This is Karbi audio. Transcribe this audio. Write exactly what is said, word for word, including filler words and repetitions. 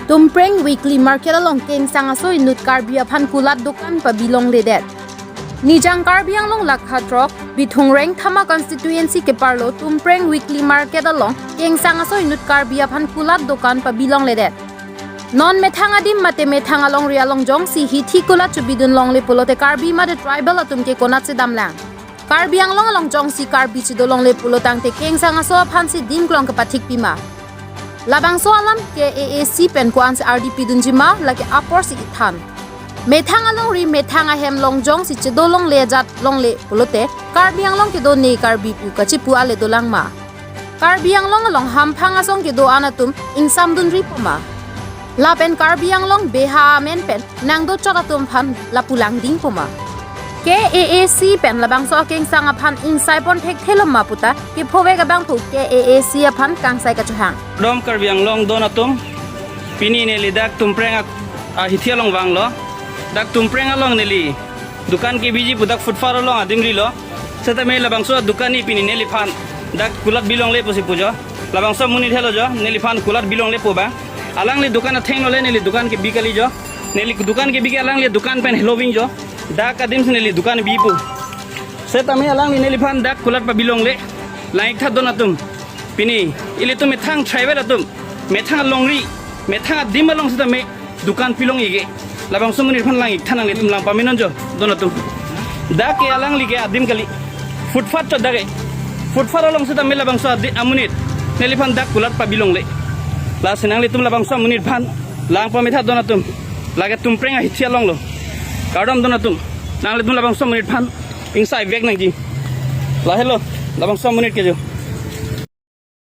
Tumpreng Weekly Market along kengsang aso inut Karbi aphan kulat dokan pabilongledet. Nijang Karbi Anglong lakha throk, Bithung Rengthama constituency keparlo Tumpreng Weekly Market along kengsang aso inut Karbi aphan kulat dokan pabilongledet. Non methang adim mate methang alongri along jongsi hithi kulat chobidun longle pulote Karbi mate tribal atum ke konatsi damlang. Karbi Anglong along jongsi Karbi chedo longle pulo tangte kengsang aso aphansi dim klong kepathik pima. Labangso alam K A A C pen ko-ansi ardi pidunji ma lake aporsi ithan. Methang alongri methang ahem along jongsi chedo longle ajat longle pulote Karbi Anglong kedo ne Karbi pu kachipu ale dolang ma. Karbi Anglong along hamphang asong kedo-an atum ingsamdunri poma. Lapen Karbi Anglong beha amen pen nangdochot atum aphan lapu langding poma. K A A C pen labangso akengsang aphan ingsai pon thekthelo ma puta kephovek abangphu K A A C aphan kangsai kachohang. Dom Karbi Anglong don atum, pini neli dak Tumpreng ak-, ahithi along vanglo. Dak Tumpreng along neli dukan kebiji pu dak footpath along adim rilo. Setame labangso adukan ni pini neliphan dak kulat bilongle pusi pujo. Labangso amonit helo jo, neliphan kulat bilongle pu ba. Alangli dukan athenglo le neli dukan kebi kali jo. Neli dukan kebi ke alangli dukan pen heloving jo. Dak adimsi neli dukan bi pu. Setame alangli neliphan dak kulat pabilongle. Langik tha don atum. Pini ilitum methang tribal atum, methang alongri, methang adim along setame dukan pilong ige. Labangso amonit aphan langik tha nanglitum, lang pamenon jo don atum. Dak ke alangli ke adim kali. Footpath chot dak ke. Footpath along setame labangso adi-, amonit neliphan dak kulat pabilongle. Lasi nanglitum labangso amonit aphan lang pame tha don atum. Lake Tumpreng ahithi alonglo. Kardom don atum. Nanglitum labangso amonit aphan ingsai vek nangji. Lahelo labangso amonit ke jo.